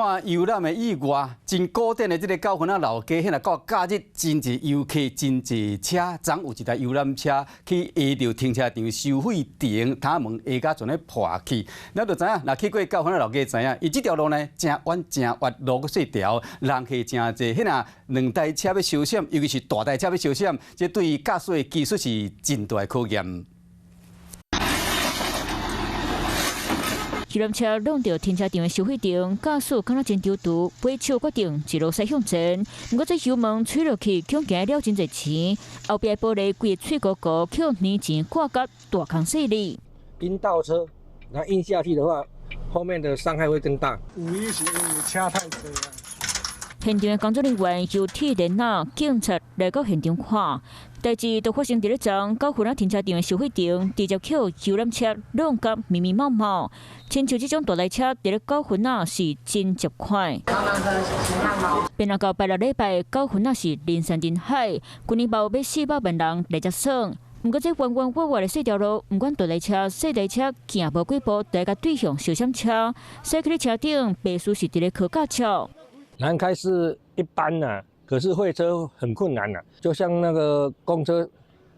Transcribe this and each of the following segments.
看遊覽的意外，真古典的這个九份仔老街，彼若到假日真濟遊客，真濟車，昨有一台遊覽車去壓著停車場收費亭，窗門下甲全咧破去。咱就知影，若去過九份仔老街知影，伊這條路呢誠彎誠彎，路閣細條，人客誠濟。彼若兩台車欲相閃，尤其是大台車欲相閃，這對駕駛的技術是真大的考驗。遊覽車挵著停車場的收費亭，駕駛敢若真躊躇，尾手決定一路駛向前。毋過這油門吹落去，恐驚了真濟錢。後壁玻璃規个碎糊糊，予年錢掛甲大空細膩。陰道車，那陰下去的話，後面的傷害會更大。有影是因為車太濟啊。現場的工作人員由鐵鏈仔警察來到現場看，代誌就發生佇咧昨九份仔停車場的收費亭，直接予遊覽車挵甲密密麻麻，親像這種大台車佇咧九份仔是真捷快。變來到拜六禮拜，九份仔是人山人海，舊年嘛有欲400萬人來遮耍。毋過這彎彎彎彎的細條路，毋管大台車、細台車，行無幾步，就會共對向相閃車，駛去咧車頂，袂輸是佇咧考駕照。難開是一般啦，可是會車很困難啦，就像那個公車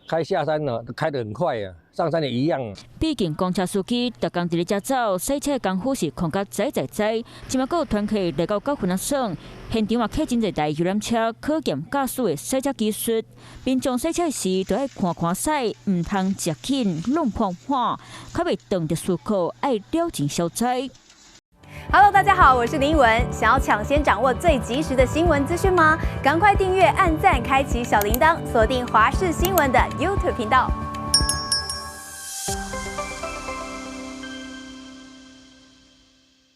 開下山了，開得很快啊，上山也一樣。畢竟公車司機逐工佇咧遮走，駛車的功夫是控甲知知知。這馬閣有團客來到九份仔耍，現場嘛客真濟台遊覽車考驗駕駛的駛車技術。民眾駛車時都愛看看駛，毋通食緊挵破破，較袂當著事故，愛了錢消災。 Hello，大家好，我是林文。想要搶先掌握最及時的新聞資訊嗎？趕快訂閱、按讚、開啟小鈴鐺，鎖定華視新聞的 YouTube 頻道。